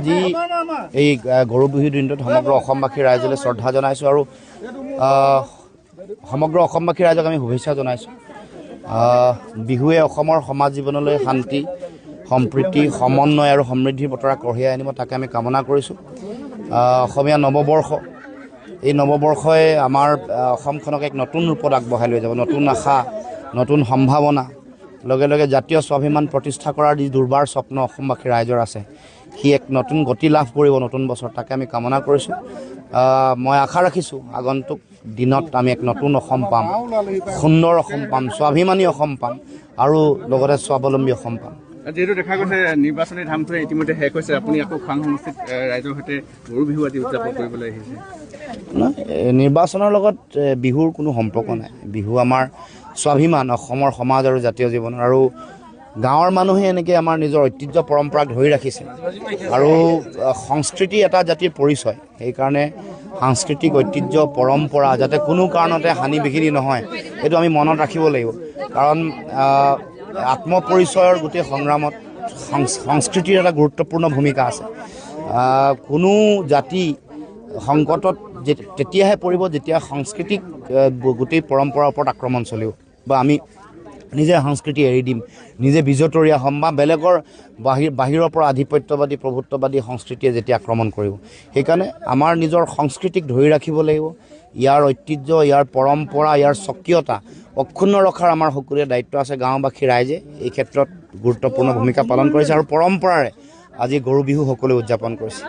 আজি এই গৰু বিহুৰ দিনটোত সমগ্ৰ অসমবাসী ৰাইজলৈ শ্ৰদ্ধা জনাইছোঁ আৰু সমগ্ৰ অসমবাসী ৰাইজক আমি শুভেচ্ছা জনাইছোঁ। বিহুৱে অসমৰ সমাজ জীৱনলৈ শান্তি, সম্প্ৰীতি, সমন্বয় আৰু সমৃদ্ধিৰ বতৰা কঢ়িয়াই আনিব, তাকে আমি কামনা কৰিছোঁ। অসমীয়া নৱবৰ্ষ, এই নৱবৰ্ষই আমাৰ অসমখনক এক নতুন ৰূপত আগবঢ়াই লৈ যাব। নতুন আশা, নতুন সম্ভাৱনা, লগে লগে জাতীয় স্বাভিমান প্ৰতিষ্ঠা কৰাৰ যি দুৰ্বাৰ স্বপ্ন অসমবাসী ৰাইজৰ আছে, সি এক নতুন গতি লাভ কৰিব নতুন বছৰ, তাকে আমি কামনা কৰিছোঁ। মই আশা ৰাখিছোঁ, আগন্তুক দিনত আমি এক নতুন অসম পাম, সুন্দৰ অসম পাম, স্বাভিমানী অসম পাম আৰু লগতে স্বাৱলম্বী অসম পাম। যিহেতু দেখা গৈছে নিৰ্বাচনী ধামটোৱে ইতিমধ্যে শেষ হৈছে, আপুনি আকৌ খোৱাং সমষ্টিত ৰাইজৰ সৈতে গৰু বিহু আজি উদযাপন কৰিবলৈ আহিছে। নহয়, নিৰ্বাচনৰ লগত বিহুৰ কোনো সম্পৰ্ক নাই। বিহু আমাৰ স্বাভিমান, অসমৰ সমাজ আৰু জাতীয় জীৱনৰ, আৰু গাঁৱৰ মানুহে এনেকৈ আমাৰ নিজৰ ঐতিহ্য পৰম্পৰাক ধৰি ৰাখিছে আৰু সংস্কৃতি এটা জাতিৰ পৰিচয়। সেইকাৰণে সাংস্কৃতিক ঐতিহ্য পৰম্পৰা যাতে কোনো কাৰণতে হানি বিঘিনি নহয়, সেইটো আমি মনত ৰাখিব লাগিব। কাৰণ আত্মপৰিচয়ৰ গোটেই সংগ্ৰামত সংস্কৃতিৰ এটা গুৰুত্বপূৰ্ণ ভূমিকা আছে। কোনো জাতি সংকটত তেতিয়াহে পৰিব যেতিয়া সাংস্কৃতিক গোটেই পৰম্পৰাৰ ওপৰত আক্ৰমণ চলিব বা আমি নিজে সংস্কৃতি এৰি দিম, নিজে বিজতৰীয়া হ'ম বা বেলেগৰ বাহিৰৰ পৰা আধিপত্যবাদী, প্ৰভুত্ববাদী সংস্কৃতিয়ে যেতিয়া আক্ৰমণ কৰিব। সেইকাৰণে আমাৰ নিজৰ সংস্কৃতিক ধৰি ৰাখিব লাগিব। ইয়াৰ ঐতিহ্য, ইয়াৰ পৰম্পৰা, ইয়াৰ স্বকীয়তা অক্ষুণ্ণ ৰখাৰ আমাৰ সকলোৰে দায়িত্ব আছে। গাঁওবাসী ৰাইজে এই ক্ষেত্ৰত গুৰুত্বপূৰ্ণ ভূমিকা পালন কৰিছে আৰু পৰম্পৰাৰে আজি গৰু বিহু সকলোৱে উদযাপন কৰিছে।